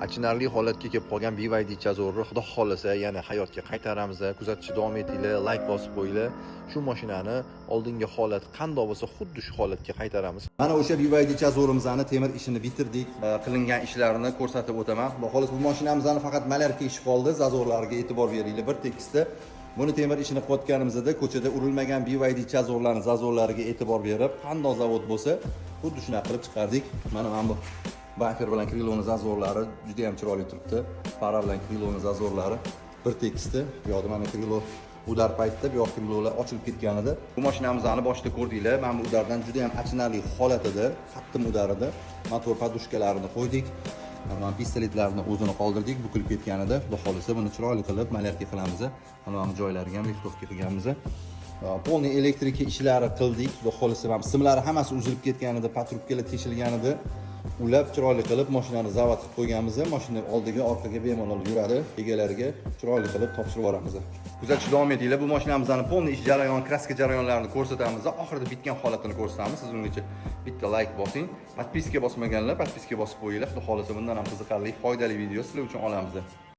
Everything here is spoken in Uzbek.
Achinarli holatga kelib qolgan BYD Chazorni, xudo xohlasa, yana hayotga qaytaramiz. Kuzatishda davom etinglar, layk bosib qo'yinglar. Shu mashinani oldingi holati qandoq bo'lsa, xuddi shu holatga qaytaramiz. Mana o'sha BYD Chazorimizni temir ishini bitirdik. Qilingan ishlarni ko'rsatib o'taman. Xudo xohlasa, bu mashinamizni faqat малярка ishi qoldi. Зазор lariga e'tibor beringlar, bir tekisda. Buni temir ishini qilayotganimizda ko'chada urilmagan BYD Chazorlarni зазор lariga e'tibor berib, qandoq zavod bo'lsa, xuddi shunaqa qilib chiqardik. Mana bu bamper bilan крыло ni зазор lari juda ham chiroyli turibdi. Fara bilan крыло ni зазор lari bir tekisda. Bu yoqda mana крыло удар paytida bu yoq крыло lar ochilib ketgan edi. Bu mashinamizni boshida ko'rdinglar. Mana bu удар dan juda ham achinarli holat edi. Qattiq удар edi. Motor подушка larini qo'ydik. Mana pistoletlarni o'zini qoldirdik, bukilib ketgan edi. Xudo xohlasa, buni chiroyli qilib малярка qilamiz. Mana bu joylariga ham рихтовка qilganmiz. Полный электрика ishlari qildik. Xudo xohlasa, mana simlari hammasi uzilib ketgan edi, патрубка lar teshilgan edi. Ulab, chiroyli qilib mashinani zavod qilib qo'yganmiz. Mashina oldiga, orqaga bemalol yuradi. Egalariga chiroyli qilib topshirib yuboramiz. Kuzatishda davom etinglar. Bu mashinamizni полный ish jarayoni, краска jarayonlarini ko'rsatamiz. Oxirida bitgan holatini ko'rsatamiz. Siz ungacha bitta layk bosing. Подписка bosmaganlar подписка bosib qo'yinglar. Xudo xohlasa, bundan ham qiziqarli, foydali video sizlar uchun olamiz.